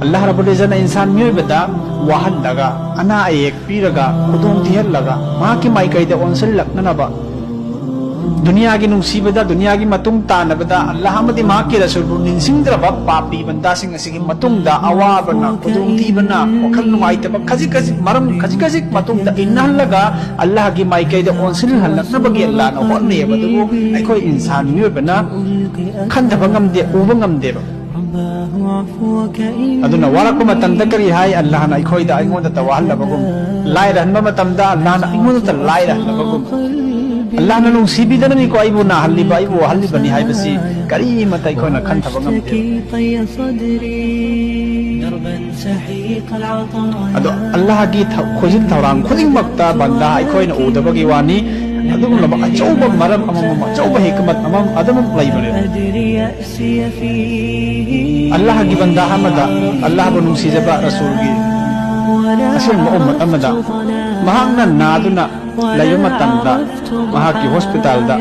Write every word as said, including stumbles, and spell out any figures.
ꯑꯜꯂꯥꯍ ꯔꯕꯨꯜ ꯏꯖꯠꯅ ꯏꯟꯁꯥꯟ ꯃꯤꯑꯣꯏꯕꯗ ꯋꯥꯍꯜꯂꯒ, ꯑꯅꯥ ꯑꯌꯦꯛ ꯄꯤꯔꯒ, ꯈꯨꯗꯣꯡ ꯊꯤꯍꯜꯂꯒ, ꯃꯍꯥꯛꯀꯤ ꯃꯥꯏꯀꯩꯗ ꯑꯣꯟꯁꯤꯜꯂꯛꯅꯅꯕ, ꯗꯨꯅꯤꯌꯥꯒꯤ ꯅꯨꯡꯁꯤꯕꯗ, ꯗꯨꯅꯤꯌꯥꯒꯤ ꯃꯇꯨꯡ ꯇꯥꯅꯕꯗ ꯑꯜꯂꯥꯍ ꯑꯃꯗꯤ ꯃꯍꯥꯛꯀꯤ ꯔꯁꯨꯜꯕꯨ ꯅꯤꯡꯁꯤꯡꯗ꯭ꯔꯕ ꯄꯥꯄꯤ ꯕꯟꯗꯥꯁꯤꯡ ꯑꯁꯤꯒꯤ ꯃꯇꯨꯡꯗ ꯑꯋꯥꯕꯅ, ꯈꯨꯗꯣꯡꯊꯤꯕꯅ, ꯋꯥꯈꯜ ꯅꯨꯡꯉꯥꯏꯇꯕ ꯈꯖꯤꯛ ꯈꯖꯤꯛ, ꯃꯔꯝ ꯈꯖꯤꯛ ꯈꯖꯤꯛ ꯃꯇꯨꯡꯗ ꯏꯟꯅꯍꯜꯂꯒ ꯑꯜꯂꯥꯍꯒꯤ ꯃꯥꯏꯀꯩꯗ ꯑꯣꯟꯁꯤꯜꯍꯜꯂꯛꯅꯕꯒꯤ ꯑꯜꯂꯥꯍꯅ ꯍꯣꯠꯅꯩꯌꯦꯕ꯫ ꯑꯗꯨꯕꯨ ꯑꯩꯈꯣꯏ ꯏꯟꯁꯥꯟ ꯃꯤꯑꯣꯏꯕꯅ ꯈꯟꯊꯕ ꯉꯝꯗꯦ, ꯎꯕ ꯉꯝꯗꯦꯕ꯫ ꯑꯗꯨꯅ ꯋꯥꯔꯛꯄ ꯃꯇꯝꯗ ꯀꯔꯤ ꯍꯥꯏ? ꯑꯜꯂꯥꯍꯅ ꯑꯩꯈꯣꯏꯗ, ꯑꯩꯉꯣꯟꯗꯇ ꯋꯥꯍꯜꯂꯕꯒꯨꯝ, ꯂꯥꯏꯔꯍꯟꯕ ꯃꯇꯝꯗ ꯑꯜꯂꯥꯍꯅ ꯑꯩꯉꯣꯟꯗꯇ ꯂꯥꯏꯔꯍꯜꯂꯕꯒꯨꯝ꯫ ꯑꯜꯂꯥꯍꯅ ꯅꯨꯡꯁꯤꯕꯤꯗꯅꯅꯤꯀꯣ ꯑꯩꯕꯨ ꯅꯥꯍꯜꯂꯤꯕ, ꯑꯩꯕꯨ ꯋꯥꯍꯜꯂꯤꯕꯅꯤ ꯍꯥꯏꯕꯁꯤ ꯀꯔꯤꯃꯠꯇ ꯑꯩꯈꯣꯏꯅ ꯈꯟꯊꯕ ꯉꯝꯗꯦ꯫ ꯑꯗꯣ ꯑꯜꯂꯥꯍꯒꯤ ꯊ-, ꯈꯨꯖꯤꯟ ꯊꯧꯔꯥꯡ ꯈꯨꯗꯤꯡꯃꯛꯇ ꯕꯟꯗꯥ ꯑꯩꯈꯣꯏꯅ ꯎꯗꯕꯒꯤ ꯋꯥꯅꯤ꯫ ꯑꯗꯨꯒꯨꯝꯂꯕ ꯑꯆꯧꯕ ꯃꯔꯝ ꯑꯃꯃꯝ, ꯑꯆꯧꯕ ꯍꯤꯀꯃꯠ ꯑꯃꯃꯝ ꯑꯗꯨꯃꯛ ꯂꯩꯕꯅꯦ꯫ ꯑꯜꯂꯥꯍꯒꯤ ꯕꯟꯗꯥ ꯑꯃꯗ, ꯑꯜꯂꯥꯍꯕꯨ ꯅꯨꯡꯁꯤꯖꯕ ꯔꯁꯨꯜꯒꯤ ꯑꯁꯦꯡꯕ ꯎꯝꯃꯠ ꯑꯃꯗ, ꯃꯍꯥꯛꯅ ꯅꯥꯗꯨꯅ ꯂꯩꯕ ꯃꯇꯝꯗ, ꯃꯍꯥꯛꯀꯤ ꯍꯣꯁꯄꯤꯇꯥꯜꯗ